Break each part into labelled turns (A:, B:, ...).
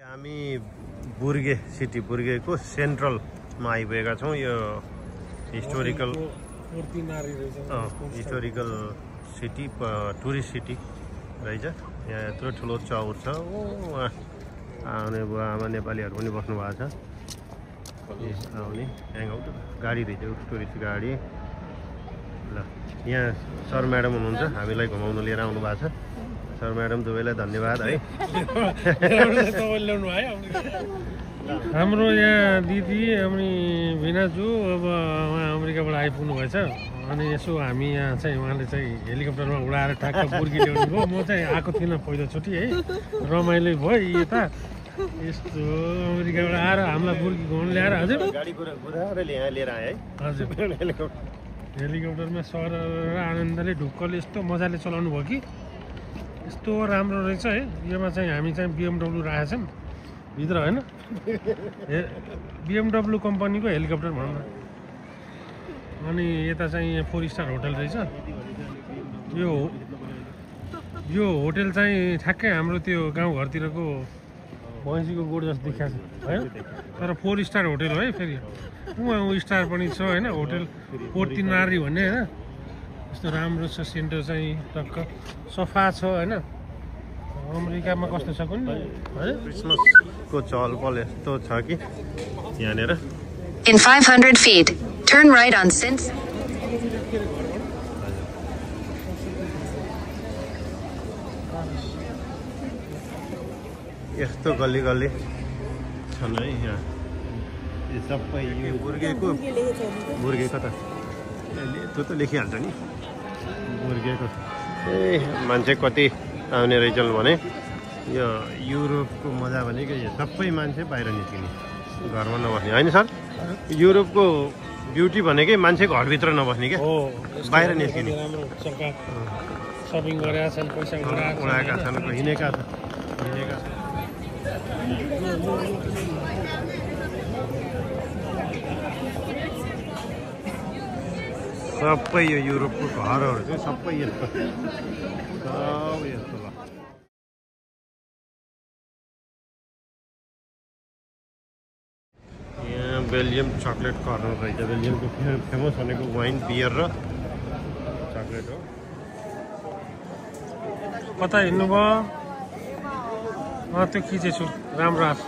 A: हामी बुर्गे सिटी बुर्गेको सेन्ट्रलमा आइपुगेका छौँ। यो हिस्टोरिकल सिटी टुरिस्ट सिटी रहेछ। यहाँ यत्रो ठुलो चौर छ। आउने बुवा आमा नेपालीहरू पनि बस्नु भएको छ। आउने ह्याङआउट गाडी रहेछ, टुरिस्ट गाडी। ल यहाँ सर म्याडम हुनुहुन्छ, हामीलाई घुमाउनु लिएर आउनु भएको छ। सर म्याडम दुवैलाई धन्यवाद है।
B: हाम्रो यहाँ दिदी अनि भिनाजु अब उहाँ अमेरिकाबाट आइपुग्नु भएछ। अनि यसो हामी यहाँ चाहिँ उहाँले चाहिँ हेलिकप्टरमा उडाएर ठ्याक्क बुर्गी ल्याउनु भयो। म चाहिँ आएको थिइनँ पहिलोचोटि है, रमाइलो भयो। यता यस्तो अमेरिकाबाट आएर हामीलाई बुर्गी घुमाउनु ल्याएर हजुर
A: लिएर आए है।
B: हजुर हेलिकप्टरमा सर र आनन्दले ढुक्कले यस्तो मजाले चलाउनु भयो कि यस्तो राम्रो रहेछ है। योमा चाहिँ हामी चाहिँ BMW राखेछौँ भित्र होइन, BMW कम्पनीको हेलिकप्टर भनौँ न। अनि यता चाहिँ 4 स्टार होटल रहेछ। यो होटल चाहिँ ठ्याक्कै हाम्रो त्यो गाउँघरतिरको भैँसीको गोड जस्तो देखाएको छ होइन, तर 4 स्टार होटल हो है। फेरि उहाँ स्टार पनि छ होइन, होटल पोर्तिनारी भन्ने होइन। यस्तो राम्रो छ, सेन्टर चाहिँ टक्क सफा छ होइन। अमेरिकामा कस्तो छ कुन
A: क्रिसमसको चहल पहल यस्तो छ कि यहाँनिर।
C: In 500 feet, turn right on Sins.
A: यस्तो गल्ली गल्ली छन् है यहाँ। यो सबै यो बुर्गेको त त्यो त लेखिहाल्छ नि बुर्गेको। ए मान्छे कति आउने रहेछन् भने यो युरोपको मजा भनेको यो सबै मान्छे बाहिर निस्किने, घरमा नबस्ने होइन सर। युरोपको ब्युटी भनेकै मान्छे घरभित्र नबस्ने क्या, बाहिर निस्किने।
B: सपिङ गरेका छन्, पैसा
A: उडाएका छन्, हिँडेका छन्। सबै यो युरोपको घरहरू चाहिँ सबै यस्तो यस्तो ल। यहाँ बेल्जियम चकलेट कर्नर रहेछ। बेल्जियमको फेमस भनेको वाइन, बियर र चकलेट हो।
B: कता हिँड्नुभयो? त्यो खिचेछु, राम्रो आएको।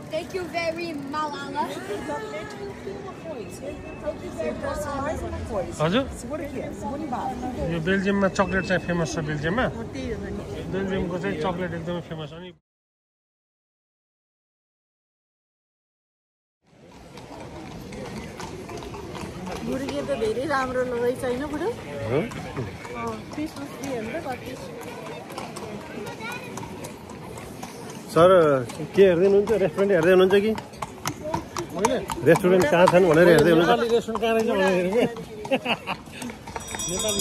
D: Thank you very much.
B: हजुर यो बेल्जियममा चकलेट चाहिँ फेमस छ। बेल्जियममा बेल्जियमको चाहिँ चकलेट एकदमै फेमस हो नि।
E: बुर्गे त धेरै राम्रो रहेछ होइन बुढो? क्रिसमस ट्री हेर्नु त कति।
A: सर के हेर्दै हुनुहुन्छ? रेस्टुरेन्ट हेर्दै हुनुहुन्छ कि? रेस्टुरेन्ट कहाँ छन् भनेर हेर्दै हुनुहुन्छ?
B: नेपाली रेस्टुरेन्ट कहाँ रहेछ भनेर हेर्नु। नेपाली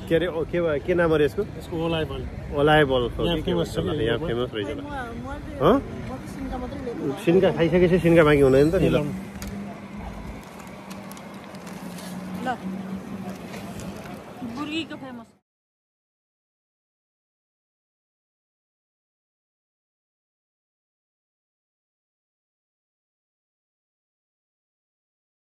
A: के अरे के नाम हो यसको?
B: यसको ओलाइबल।
A: ओलाइबल
B: यहाँ फेमस छ।
A: यहाँ फेमस रहेछ। सिन्का खाइसकेपछि सिन्का बाँकी हुँदैन त नि। ल
E: बुर्गीको फेमस